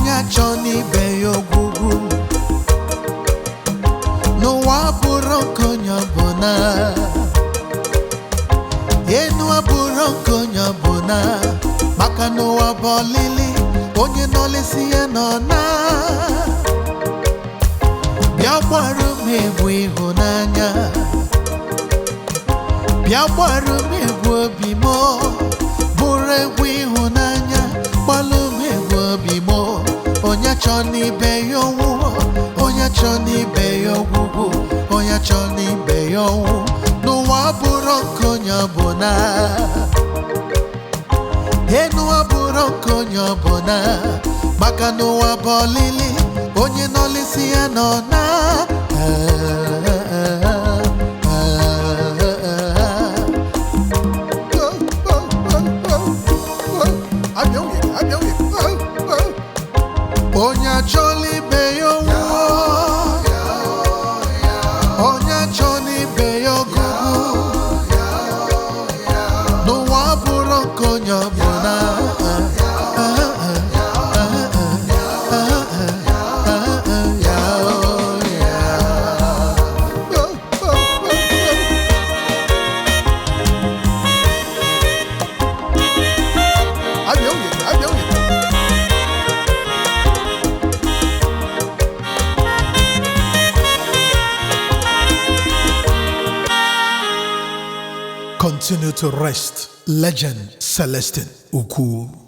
Onye achọ n'ibe ya ogwugwu n'ụwa abụrụ nke onye ọbụla, enu abụrụ nke onye ọbụla, maka n'ụwa bụ ọlịlị, onye nọlịsị ya nọ na. Bịa gbara m egwu ịhụnanya, bịa gbara m egwu obi m, bụrụ egwu ịhụnanya, gbalụ m egwu obi m. Onye chọ n'ibe ya ọnwụ, onye chọ n'ibe ya ọgwụgwụ, onye chọ n'ibe ya ọnwụ, n'ụwa abụrụ nke onye ọbụla, enu abụrụ nke onye ọbụla, maka n'ụwa bụ ọlịlị, onye nọlịsị ya nọ na. Onye achọla ibe ya ọnwụ, onye achọla ibe ya ọgụgụ, n'ụwa abụrụ nke onye ọbụla. Continue to rest, legend Celestine Ukwu.